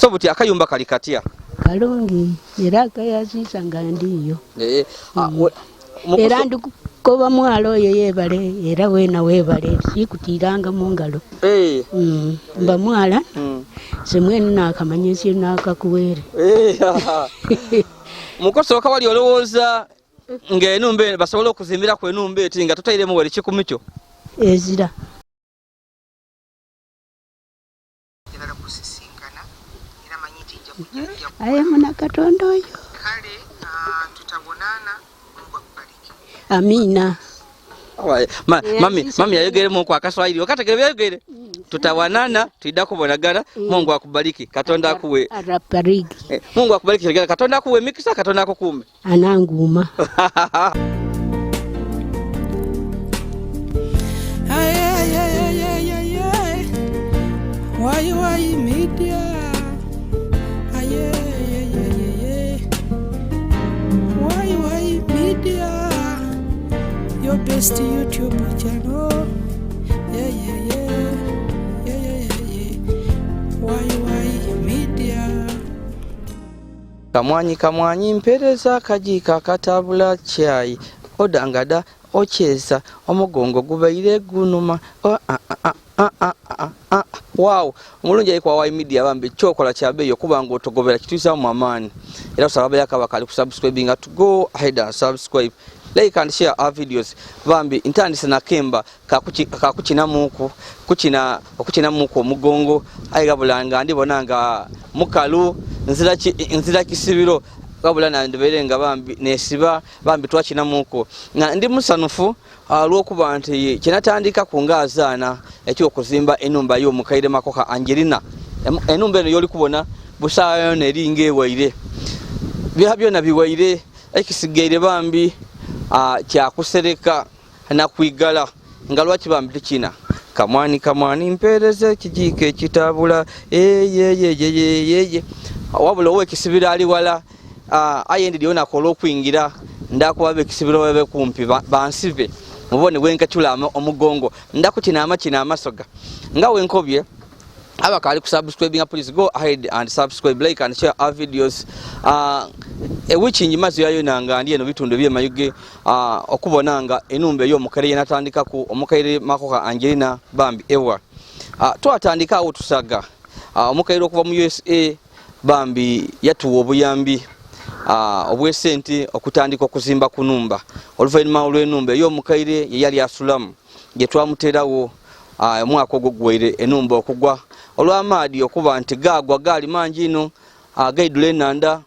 So buti akayumba kali katya? Kalungi era akayaziisa nga ndiiyo. Eh, ah, Era ndikukoba mwala oyo yebale era weena webale sikutiiranga mu ngalo. Eh. Mba mwala nze mwene nakamanya ensi nakakuweere. Eh, mukusooka wali olowooza ng'enumba eno basobola okuzimbiraku enumba eti nga totairemu were kikumi kyo? Ezira. Aye muna Katonda oyo. Amiina. Mami yayogeremu ku akaswahili okategere byayogere tutawanana twida kubonagana. Mungu akubariki, Katonda akuwe Arabariki. Mungu akubariki, Katonda akuwe emikisa, Katonda akukuume. Ananguuma. Why, why, media? Aye, aye, aye, aye. Why, why, media? Your best YouTube channel. Yeah, yeah, yeah. Yeah, yeah, yeah, yeah. Why, why, media? Kamwanyi kamwanyi mpereza akajiiko akatabula kyayi odangada okyesa omugongo gubaire gunuma. Wow, omulungi ali kwa Media bambi kyokola kyabeeyi okuba nga otogobera kituyisaamu amaanyi era tusaba abayaka bakali kusubscribinga to go ahead and subscribe, like and share our videos. Bambi ntandise nakemba kakukinamuku kukina okukinamuku omugongo aye gabula nga ndibona nga mukalu nzira kisibiro gabula nandibeere nga bambi nesiba bambi twakinamuku nga ndi musanufu olw'okuba nti kyenatandika ku ngaazaana eky'okuzimba enumba y'omukaire Makoka Angelina. Enumba eno y'oli kubona busaawa yona eringa ewaire, bya byona biwaire, ekisigaire bambi kyakusereka nakwigala nga lwaki bambi tukina kamwani kamwani mpereza ekijiiko ekitabula eyeyeyeyeye wabula owekisibiro ali wala. Aye ndi lyonaku olw'okwingira ndakuba bekisibiro babe kumpi bansibe mubone bwenkacula omugongo ndakukina amakina amasoga nga wenkobye. Abakali kusubscribinga, please go ahead and subscribe, like and share our videos. Ewiki njimazi yayo nanga ndi eno bitundu ebyemayuge okubona nga enumba ey'omukaire yenatandikaku omukaire Makoka Angelina bambi ewa. Twatandika awo tusaga omukaire okuva mu USA bambi yatuwa obuyambi obwesente okutandika okuzimba ku numba oluvannyuma olw'enumba ey'omukaire ye yali asulamu gye twamuterawo omwaka ogwo guwaire enumba okugwa olw'amaadi okuba nti gaagwa gaali mangi ino gaidula enanda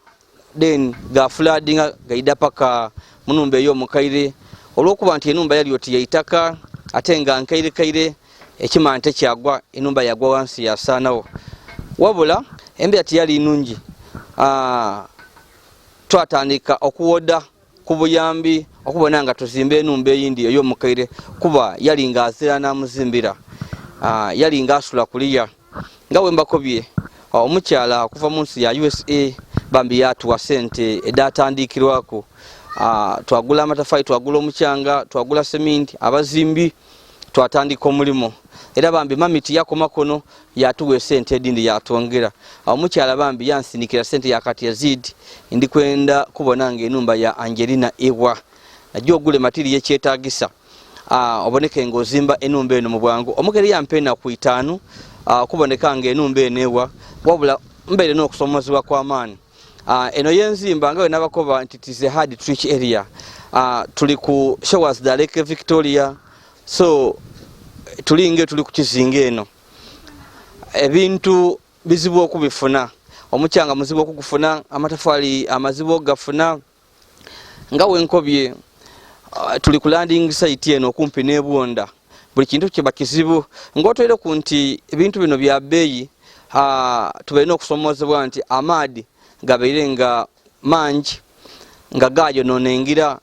then gafuladinga gaida paka munumba ey'omukaire olw'okuba nti enumba yali oti yaitaka ate nga nkairekaire ekimante kyagwa enumba yagwa wansi yasaanawo. Wabula embeera teyali nungi, twatandika okuwoda ku buyambi okubona nga tuzimba enumba eyindi ey'omukaire kuba yali nga azira n'amuzimbira, yali nga asula kuliya nga wembakobye. Omukyala okuva mu nsi ya USA bambi yatuwa sente edatandikirwako, twagula amatafaayi, twagula omukyanga, twagula seminti, abazimbi, twatandika omulimu. Era bambi mami tiyakoma kuno, yatuwa esente edindi yatwongera. Omukyala bambi yansindikira sente yakati Yazid ndi kwenda kubona nga enumba ya Angelina ewa najja ogule matiri yekyetagisa oboneke nga ozimba enumba eno mu bwangu. Omukere yampa enaku 5 okuboneka nga enumba eno ewa, wabula mbaire n'okusomozebwa kw'amaani. Eno yenzimba nga wenabakoba nti it is a hard to reach area. Tuli ku shores da Lake Victoria, so tulinga tuli ku kizinga eno ebintu bizibu okubifuna, omukyanga muzibu okugufuna, amatafali amazibu okugafuna nga wenkobye. Tuli ku landing site eno okumpi n'ebwonda, buli kintu kiba kizibu ng'otwere ku nti ebintu bino bya bbeeyi. Tubaire n'okusomozebwa nti amaadi gabaire nga mangi nga gayonoona engira,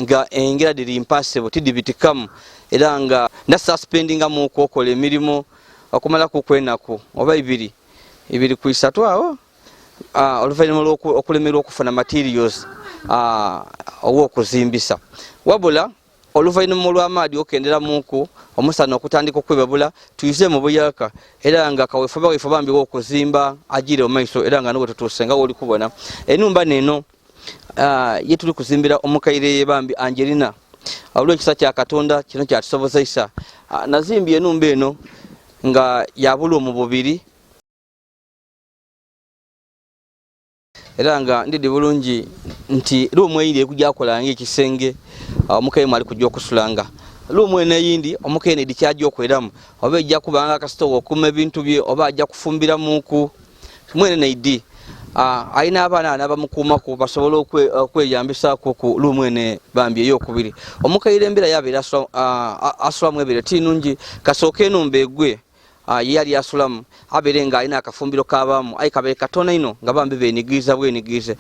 nga engira dhiri impassable tidibitikamu, era nga ndasuspendingamu okwokola emirimu okumalaku kwenaku oba ibiri ibiri ku isatu awo, oluvannyuma lw'okulemerwa okufuna materials ow'okuzimbisa. Wabula Oluvainuma olw'amaadhi okenderamuku, omusana okutandika okwebabula, twize mu buyaka era nga kawefube waife bambi w'okuzimba agire mu maiso, era nga nibwe tutuuse nga woli kubona enumba neno ye tuli kuzimbira omukaire bambi Angelina. Olw'ekisa kya Katonda kino kyatusobozeisa. Nazimbye enumba eno nga yabulumu bubiri, era nga ndidi bulungi nti luumu eyindi eri kujja kukola nga ekisenge, omukaire mwali kujja okusulanga. Luumu eno eyindi omukaire edi kyajja okweramu, oba ejja kubanga akasitowa okuuma ebintu bye, oba ajja kufumbiramuku mwene neidi. Alina abaana anabamukuumaku basobole okweyambisaku ku luumu ene bambi eyokubiri. Omukaire embeera yabeera asulamu ebeere ti nungi, kasooka enumba egwe ye yali asulamu abeere nga alina akafumbiro kabaamu, aye kabeere katono ino nga bambi benigiriza bwenigirize.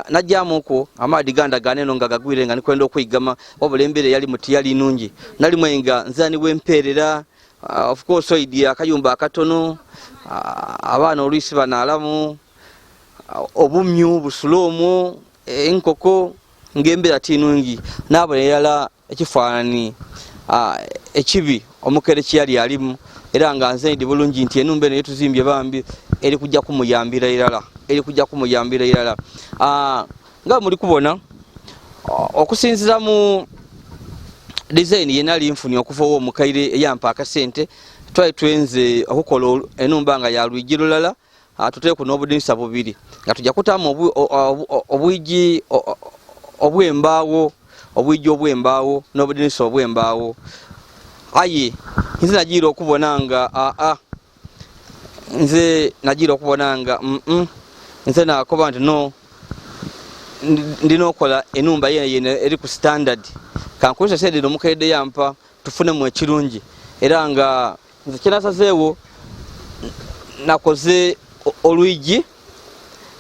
Najjamuku amaadi gandagaana eno nga gagwire nga nikwenda okwigama, wabula embeera eyalimu tiyali nungi. Nalimu nga nzani wempeerera, of course oidi akayumba akatono, abaana oluisi banaalamu, obumyu busula omwo, enkoko, ng'embeera ti nungi. Naabona erala ekifaananyi ekibi omukere kyeyali alimu, era nga nze ndi bulungi nti enumba eno yetuzimbye bambi eri kujja kumuyambira irala, eri kujja kumuyambira irala. Nga muli kubona okusinzira mu design ye nali nfunye okuva omukaire eyampa akasente, twali twenze okukola enumba nga ya lwigi lulala, tuteeku n'obudinisa bubiri nga tujja kutaamu obwigi obw'embaawo, obwigi obw'embaawo n'obudinisa obw'embaawo. Aye nze nagiira okubona nga aa nze nagiira okubona nga nze nakoba nti no ndina okola enumba yene yene eri ku standard, kankozesa sente eno omukaire yampa tufunemu ekirungi. Era nga nze kyenasazeewo, nakoze olwigi,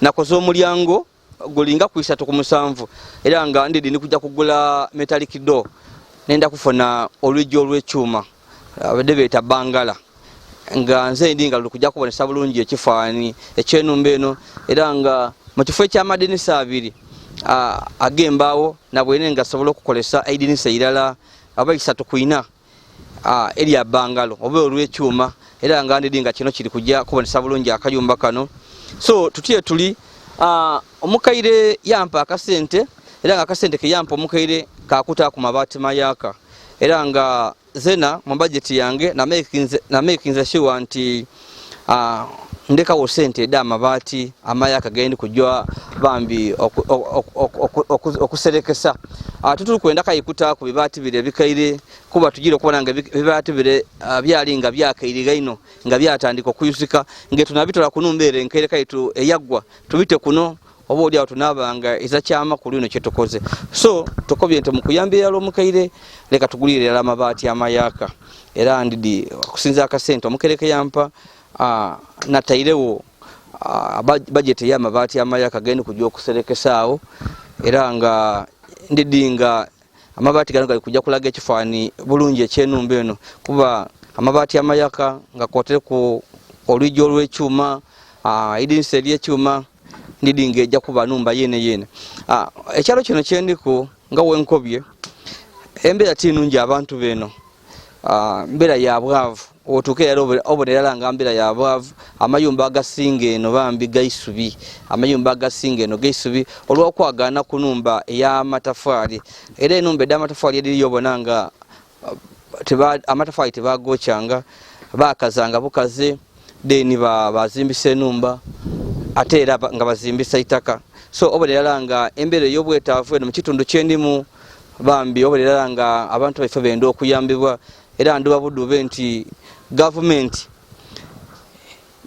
nakoze omulyango gulinga ku 3 ku 7, era nga ndidi ndikujja kugula metallic door, nenda kufuna olwigi olw'ekyuma abadde beeta bangala, nga nze ndi nga luli kujja kubonesa bulungi ekifaananyi ekyenumba eno. Era nga mu kifo eky'amadinisa abiri ag'embaawo, nabwene nga sobola okukolesa eidinisa eirala aba 3 ku 4 erya bangalo oba olw'ekyuma, era nga ndidi nga kino kiri kujja kubonesa bulungi akayumba kano. So tutye tuli omukaire yampa akasente, era nga akasente ke yampa omukaire kakuta ku mabaati mayaka, era nga zena mu bajeti yange namakinze sure nti ndekawo sente eda amabaati amayaka gendi kujja bambi okuserekesa. Tutuli kwenda kayikuta ku bibaati bire ebikaire, kuba tugira okubona nga ebibaati bire byali nga byakairira ino, nga byatandika okuyusika, nga tunabitola ku numba ere enkaire kaitu eyaggwa, tubite kuno, oba oli awo tunaabanga eza kyamakulu ino kyetukoze. So tukobye nti mukuyambira irala omukaire, leka tugulire irala amabaati amayaka. Era ndidi okusinza akasente omukaire keyampa, natairewo bajeti ey'amabaati amayaka genda kujja okuserekesa awo, era nga ndidi nga amabaati gano gali kujja kulaga ekifaani bulungi ekyenumba eno, kuba amabaati amayaka nga kwotereku olwigi olw'ekyuma, idinisa ery'ekyuma, ndidi nga ejja kuba numba yene yene. Ekyalo kino kyendiku nga wenkobye embeera ti nungi, abantu beno mbeera ya bwavu, otuuka era obona erala nga mbeera ya bwavu. Amayumba agasinga eno bambi gaisubi, amayumba agasinga eno gaisubi olw'okwagaana ku numba ey'amatafaali. Era enumba ed'amatafaali eririyo obona nga amatafaali tebagokyanga, bakazanga bukaze, then bazimbisa enumba, ate era nga bazimbisa itaka. So obona erala nga embeera ey'obwetaavu eno mu kitundu kyendimu bambi, obona erala nga abantu baife benda okuyambibwa. Era nduba budube nti gavumenti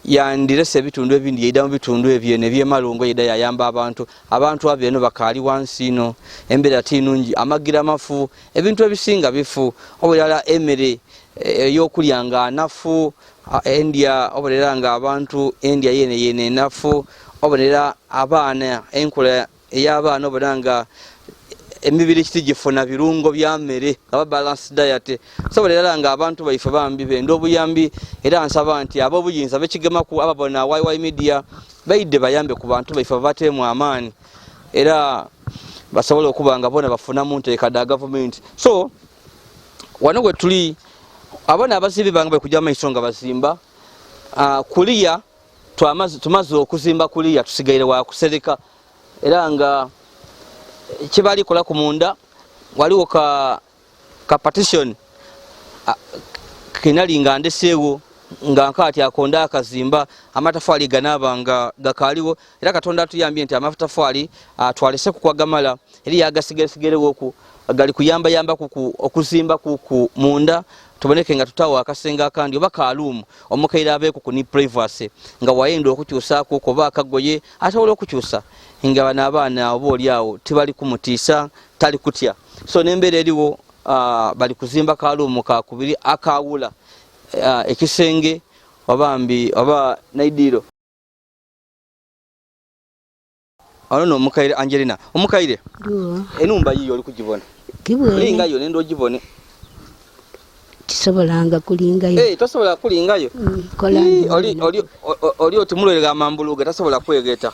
yandirese ebitundu ebindi yeida mu bitundu ebyo eno ebyemalungu, yeida yayamba abantu. Abantu abo eno bakaali wansi ino, embeera ti nungi, amagira mafu, ebintu ebisinga bifu, oba emmere ey'okulya nga anafu, endya oba nga abantu endya yene yene enafu, oba abaana enkula ey'abaana obona nga emibiri kitigifuna birungo bya mmere aba balance diet. So era nga abantu baife bambi benda obuyambi, era nsaba nti ab'obuyinza bekigemaku ababona YY Media baidde bayambe ku bantu baife babateemu amaani. Era Basobole okuba nga bona bafunamu nteeka dha gavumenti. So wano we tuli abona abazimbi bange bali kujja maiso nga bazimba. Kuliya tumaze okuzimba kuliya, tusigaire wa kusereka, era nga kyebali kola ku munda waliwo ka partition kenali nga ndeseewo nga nkaati akonda akazimba amatafali ganaaba nga gakaaliwo. Era Katonda atuyambye nti amatafali twalese kukwagamala eri yagasigeresigerewoku gali kuyambayamba kuku okuzimba kuku munda, tuboneke nga tutawo akasenge akandi oba kaluumu omukaire abeeku ku ni privacy, nga wayenda okukyusaku oba akagoye asobola okukyusa nga bano abaana oba oli awo tibali kumutiisa, tali kutya. So nembeera eriwo, bali kuzimba kaluumu kakubiri akawula ekisenge oba mbi oba naidiiro. Ono no omukaire Angelina, omukaire enumba yiyo oli kugibona kulingayo nenda ogibone. Tisobolanga kulingayo. Hey, tosobola kulingayo. Oli oti mulwere ga mambuluga tasobola kwegeta.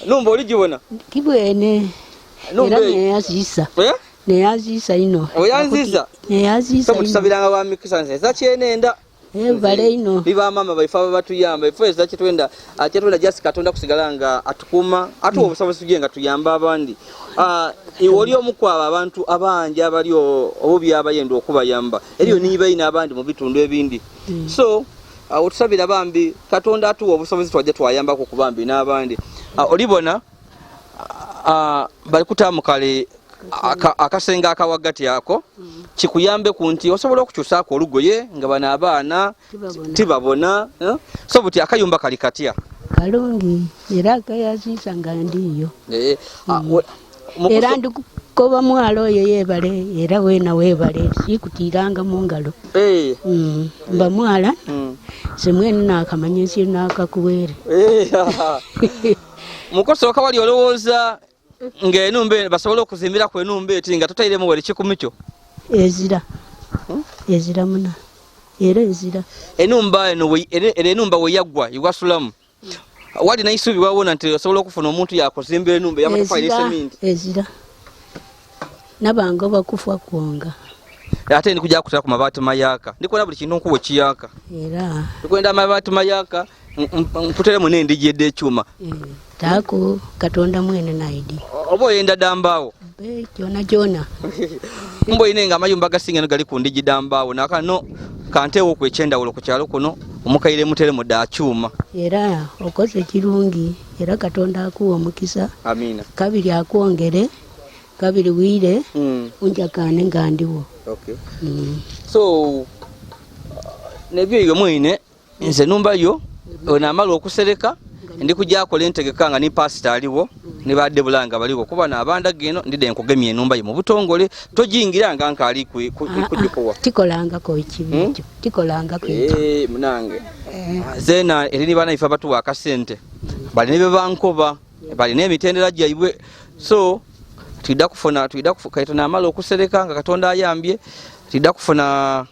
Numba oli gibona kibwene era neyazisa neyazisa ino. Oyanziza. Neyazisa. So mutusabiranga wa mikisa nze zakyenenda. Bale ino biba mama baife abatuyamba ife eza kyetwenda kyetwenda just Katonda kusigala nga atukuuma, atuwa obusobozi tujje nga tuyamba abandi. Iwe oli omu kwabo abantu abangi abali obubi abayenda okubayamba eriyo nibaina abandi mu bitundu ebindi. So otusabira bambi Katonda atuwa obusobozi twajja twayambako ku bambi n'abandi. Olibona bali kutaamu kale akasenge akawagati ako kikuyambe ku nti osobola okukyusaako olugoye nga bano abaana tibabona. So buti akayumba kali katya? Kalungi, era akayazisa nga ndiyo. Era ndikukoba mwala oyo yebale, era wena webale, sikutiranga mu ngalo. Mba mwala semwene nakamanya ensi nakakuwere. Mukusooka wali olowooza ng'enumba basobola okuzimbira ku enumba eti nga totairemu were kikumi kyo? Ezira. Ezira muna, era ezira. Enumba eno era enumba we yaggwa iwasulamu wali naisubi wawona nti osobola okufuna omuntu yakuzimba enumba ey'amataffaali n'eseminti? Ezira, nabanga bakufa kwonga. Ate ndikujja kutera ku mabaati mayaka, ndikuona buli kintu nkuwa ekiyaka. Era ndikwenda amabaati mayaka nkuteremu n'endigi ed'ekyuma. Taako Katonda mwene naidi. Oba oyenda dambaawo? Kyona kyona. Mbo ine nga amayumba agasinga eno gali ku ndigi dambaawo, nakano kanteewo ku ekyendawulo ku kyalo kuno omukaire muteremu da kyuma. Era okoze kirungi, era Katonda akuwa omukisa. Amina. Kabiri akwongere, kabiri wire unjakane nga ndiwo. Okay. So nebyo iwe mwine nze numba yo onamala okusereka ndi kujja kola entegeka nga ni pastor aliwo ne badde bulanga baliwo kuba nabanda geno ndide nkugemye enumba ye mu butongole tojingira nga nkaali kujikuwa. Tikolangako ekibi ekyo, tikolangako ekyo. Munange zena eri ni bana ife abatuwa akasente bali ne bebankoba bali n'emitendera gyaibwe. So twidda kufuna, twidda kaito namala okusereka nga Katonda ayambye twidda kufuna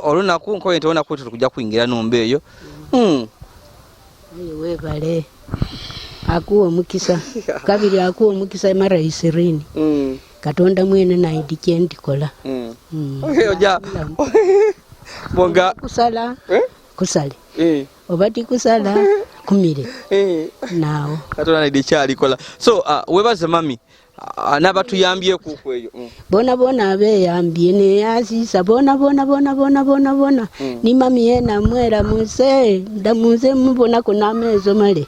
olunaku nkoye nti olunaku tuli kujja kuyingira numba eyo. Aye webale akuwa omukisa kabiri akuwa omukisa mara 20. Katonda mwene naidi kyendikola. Oja bonga kusala kusale oba tikusala kumire naawo Katonda naidi kyalikola. So webaze mami n'abatuyambyeko ku eyo. Bona bona abeyambye neyazisa bona bona bona bona bona bona. Ni mami yena mwera munse ndamunze mubonako n'ameezo male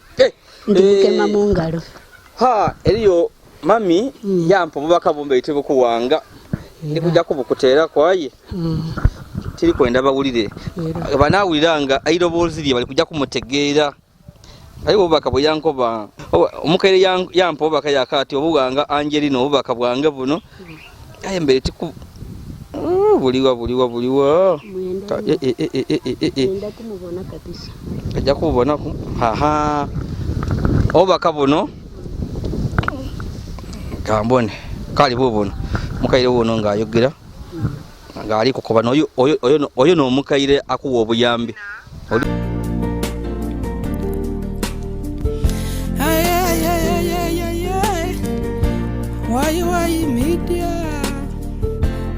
ndimukema mu ngalo. Ha eriyo mami yampa obubaka bumbe tebukuwanga ndikujja kubukuteera kwaye tiri kwenda bawulire banaawulira nga eiroboozi lye bali kujja kumutegeera. Aye obubaka bwe yankoba omukaire yampa obubaka yakaati obuganga Angelina obubaka bwange buno aye mbere tiku buliwa buliwa buliwa. Ajja kububonaku. Haha obubaka buno kambone kali bubuno mukaire buno ng'ayogera ng'ali kukoba oyo n'omukaire akuwa obuyambi. YY Media.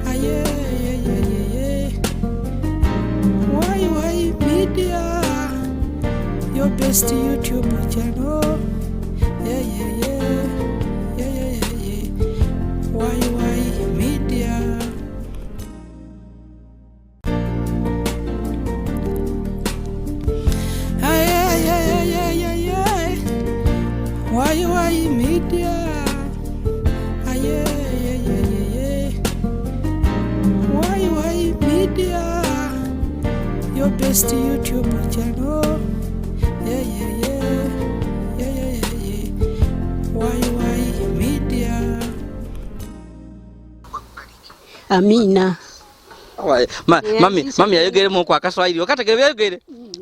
Aye, ye, ye, ye, ye. YY Media. Your best YouTube channel. Yeah, yeah, yeah. Yeah, yeah, yeah, yeah. YY Media. Aye, aye, aye, aye, aye, aye. YY Media. Aye, aye, aye, aye, aye. YY Media. Your best YouTube channel. Yeah, yeah, yeah. Yeah, yeah, yeah, yeah. YY Media. Amina. Mami, mami ayogeremu ku akaswahili okategere byayogere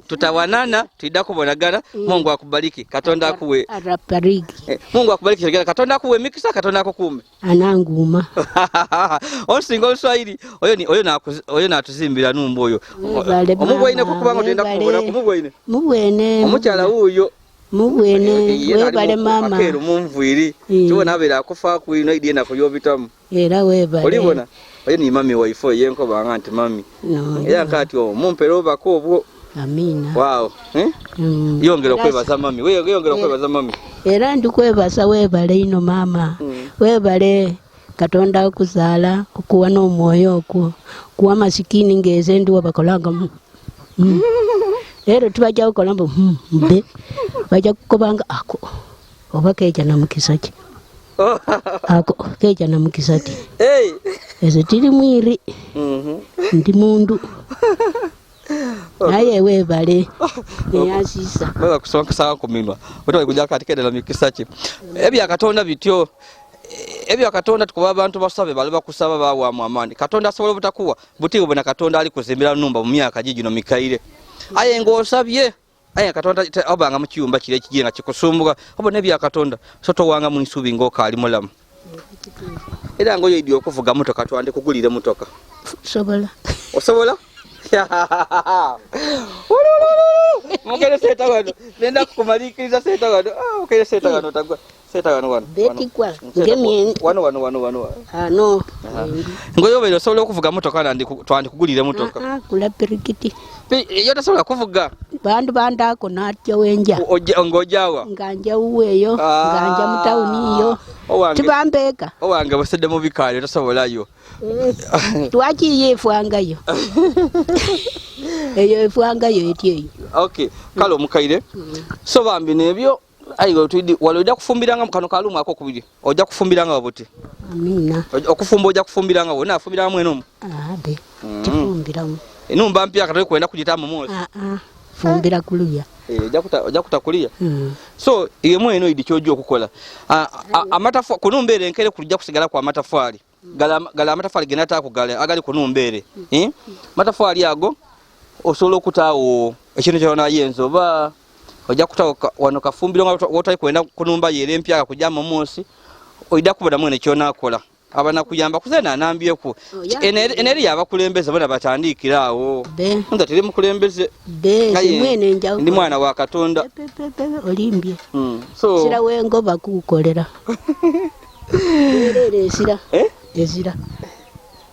tutawanana twida kubonagana. Mungu akubariki, Katonda akuwe Araparigi. Mungu akubariki tegera, Katonda akuwe mikisa, Katonda akukuume. Ananguma. Osinga oluswahili oyo ni oyo oyo natuzimbira numba oyo. Webale. Omubwaine Mama, kukubanga tenda webale. kumubona kumubwaine. Mubwene. Omukyala wuuyo. Mubwene. Ye Webale nali mama. Akeeru munviri. Kibona abeera akufaako ino idi enaku y'obitamu. Era webale. Olibona oyo ni mami waife oyo yenkobanga nti mami. No, era nkati omumpera obubaka obwo. Amina. Waawo, eh? Yongera okwebaza mami, yongera okwebaza mami. Era ndikwebaza webale ino mama. Webale Katonda akuzaala okuwa n'omwoyo okwo kuwa masikini ngeze ndiwo bakolanga Lero tubajja kukola mbu mbe bajja kukobanga ako oba keja na mukisa ki ako keja na mukisa ki. Hey. Ezo tiri mwiri. Ndi mundu. Naye webale neyasisa. Baba kusoma kusanga ku minwa otoba kujja kati kedela mikisa ki ebya Katonda bityo ebya Katonda tukuba abantu basabe bali bakusaba bawamu amaani. Katonda asobola obutakuwa buti obona Katonda ali kuzimbira numba mu myaka gigino mikaire aye ng'osabye aye Katonda obanga mu kiyumba kire ekigiye nga kikusumbuka obona ebya Katonda so towanga mu nsubi ng'okaali mulamu. Era ng'oyo idi okuvuga motoka twande kugulire motoka. Sobola. Osobola? Mukere seta wano. Nenda kukumalikiriza seta wano. Mukere seta wano tagwa. Seta wano wano. Beti kwa. Seta Ngemye. Wano wano wano wano. Ano. Ngoyo bero osobola okuvuga motoka nandi twandi kugulire motoka. Kula pirikiti. Yo tasobola kuvuga. Bandu bandako natyo wenja. Ngojawa. Nganja uweyo, nganja mutauni iyo. Owange. Tibambeka. Owange basedde mu bikaali tosobolayo. Twakiye efwangayo. Eyo efwangayo etyo eyo. Okay, kale omukaire. So bambi nebyo ayigo twidi walo ojja kufumbiranga mu kano kalumu ako kubiri. Ojja kufumbiranga buti. Amina. Okufumba ojja kufumbiranga wonna afumbiranga mwene omwo. Abe. Tifumbiramu. Enumba mpya katali kwenda kugitamu mwosi. Fumbira kuluya. Ojja kutakuliya. So iye mwene idi kyojja okukola. Amatafa kunumbeere enkere kujja kusigala kwa matafali. Gala amatafali genata kugala agali kunumbeere. Matafali ago osobola okutaawo ekintu kyona yenzo oba ojja kutawo wano kafumbiro nga wotali kwenda kunumba yere empya kujja mu mwosi oida kubona mwene kyona akola. Abana kuyamba kuzena anambyeku. Eneri yabakulembeze bona batandikira awo. Nza teri mukulembeze. Mwene nja. Ndi mwana wa Katonda. Olimbye. So sira wengo bakukolera. Erere sira. Ezira.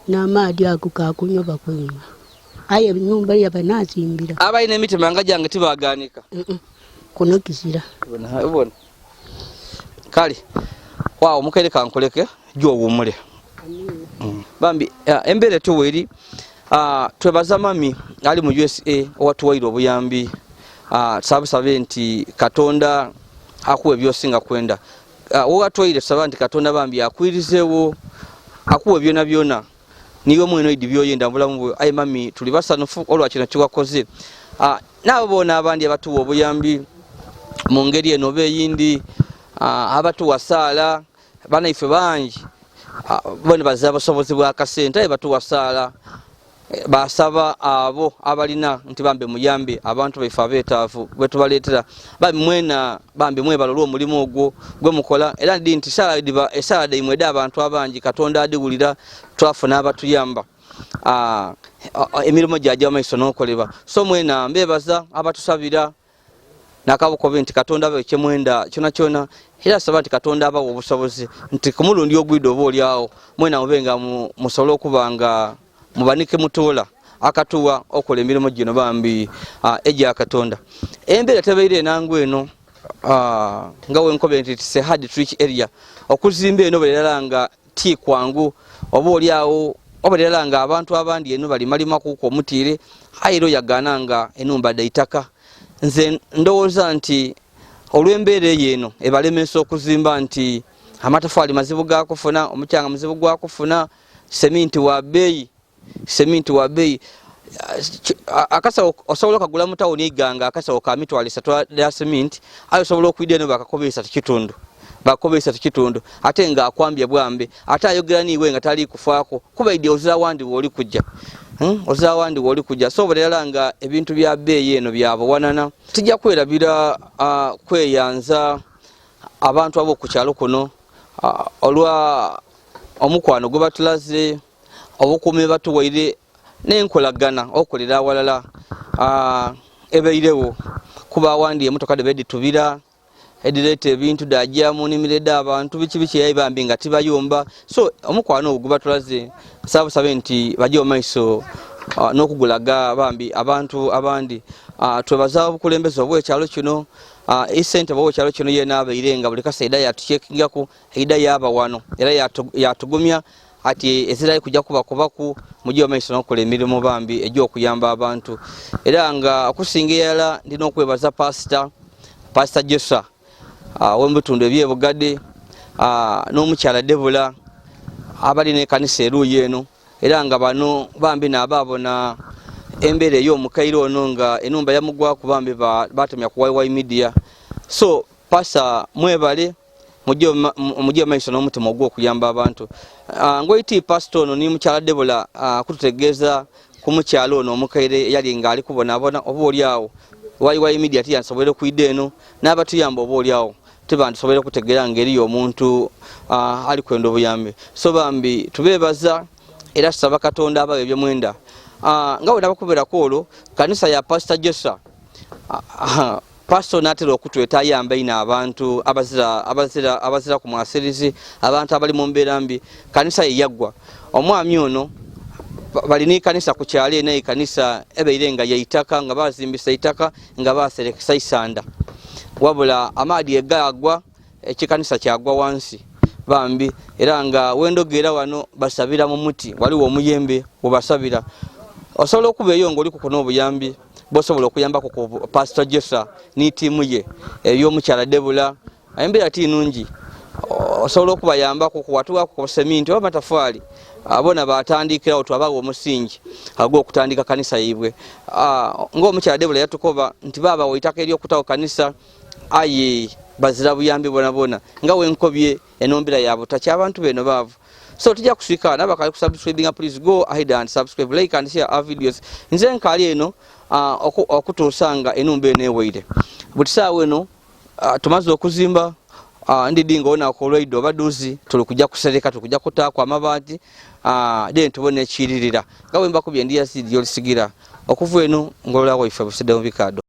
N'amaadi ago kakunywa bakunywa. Aye nyumba yabanazimbira. Abayina emitima nga jange tibaganika. Kuno kizira. Ubona. Kale. Waawo mukaire kankoleke gy'owummule. Bambi embeera tuweri twebaza mami ali mu USA owatuwaire obuyambi. Tusabe nti Katonda akuwe by'osinga kwenda. Owatuwaire tusaba nti Katonda bambi akwirizeewo akuwe byona byona niwe mwene idi byoyenda mu bulamu bwe. Aye mami tuli basanufu olwa kino kiwakoze. N'abo boona abandi abatuwa obuyambi mu ngeri eno oba eyindi, abatuwa saala banaife bangi bona bazza busobozi bwa kasente aye batuwa saala basaba abo abalina nti bambe muyambe abantu baife abeetaavu bwe tubaleetera. Bambi mwena bambi mwebala olw'omulimu ogwo gwe mukola era ndi nti esaala dhaimwe edha abantu abangi Katonda adiwulira twafuna abatuyamba. Emirimu gyajja mu maiso n'okolebwa. So mwena mbeebaza abatusabira Nakabukobe nti Katonda abawe kyemwenda kyona kyona, era saba nti Katonda abawe obusobozi nti ku mulundi ogwidde oba oliawo mwena mube nga musobole okuba nga mubanike mutuula akatuwa okola emirimu gino bambi egya Katonda. Embeera tebeire enangu eno, nga wenkobe nti it's a hard to reach area. Okuzimba eno bwerala nga ti kwangu, oba oliawo oberera nga abantu abandi eno balimalima kuko omutiire, aye era oyagaana nga enumba dha itaka. Nze ndowooza nti olw'embeera eyo eno ebalemesa okuzimba, nti amatafaali mazibu ga kufuna, omukyanga muzibu gwa kufuna, seminti wa bbeeyi, seminti wa bbeeyi. Akasawo osobola okagula mu tawuni Iganga akasawo ka 30,000 ya seminti, aye osobola okwidda eno bakakuba 3.5, bakuba 3.5, ate nga akwambye bwambe, ate ayogera niiwe nga tali kufaako kuba idi ozira wandi wooli kujja. Ozira wandi wooli kujja. So oberera nga ebintu bya bbeeyi eno bya buwanana. Tujja kwerabira kweyanza abantu ab'oku kyalo kuno olwa omukwano gwe batulaze, obukuumi batuwaire n'enkolagana okolera awalala ebairewo, kuba awandi emotoka dhiba edhitubira edhireeta ebintu dhajja mu nnimiro edh'abantu biki biki aye bambi nga tibayomba. So omukwano ogwo gwebatulaze nsaba busabe nti bajje mu maiso n'okugulaga bambi abantu abandi. Twebaza obukulembeze obw'ekyalo kino, esente bw'ekyalo kino yena abaire nga buli kaseera yatucekingaku, eida yaba wano era yatugumya ati ezirayi kujja kubakubaku mujje mu maiso n'okukola emirimu bambi egy'okuyamba abantu. Era nga okusinga eyala ndina okwebaza Pasita Joshua w'omubitundu eby'Ebugadde, n'omukyala Debula abali n'ekanisa eruuyi eno, era nga bano bambi n'abaabona embeera ey'omukaire ono nga enumba yamugwaku bambi batemya ku YY Media. So Pasita mwebale, mujje mu maiso n'omutima ogw'okuyamba abantu. Ngoiti Pasita ono ni mukyala Debula kututegeeza ku mukyala ono omukaire eyali nga ali kubonabona, oba oli awo YY Media tiyandisoboire okwidha eno n'abatuyamba, oba oli awo tibandisoboire okutegeera ng'eriyo omuntu ali kwenda obuyambi. So bambi tubeebaza era tusaba Katonda abawe ebyomwenda. Nga bwe nabakubiraku olwo kanisa ya Pasita Joshua, Pastor n'atera okutweta ayamba ino abantu abazira ku mwasirizi, abantu abali mu mbeera mbi. Kanisa ye yaggwa. Omwami ono balina ekanisa ku kyalo eno, ekanisa ebaire nga yaitaka, nga bazimbisa itaka nga baserekesa isanda, wabula amaadi egaagwa ekikanisa kyagwa wansi bambi. Era nga wendogera wano basabira mu muti, waliwo omuyembe webasabira. Osobola okuba eyo ng'oli kukuna obuyambi bosobola okuyambako ku Pastor Joshua ni tiimu ye ey'omukyala Debula. Embeera ti nungi, osobola okubayambako kuwatuwako ku seminti oba matafaali, bona batandikirawo twabawa omusingi agw'okutandika kanisa yaibwe. Ng'omukyala Debula yatukoba nti babawa eitaka ery'okutawo kanisa, aye bazira buyambi bonabona nga wenkobye enombera ya butaki, abantu beno baavu. So tujja kuswika nabakali ku subscribing, please go ahead and subscribe, like and share our videos. Nze nkaali eno okutuusa nga enumba eno eweire. Buli saawa eno tumaze okuzimba, ndidi nga onaku olwaidde oba duzi tuli kujja kusereka, tuli kujja kutaaku amabaati, then tubone ekiririra nga bwe mbakubye ndi Yazidi olisigira okuva eno ngolola waife busidde mu bikaado.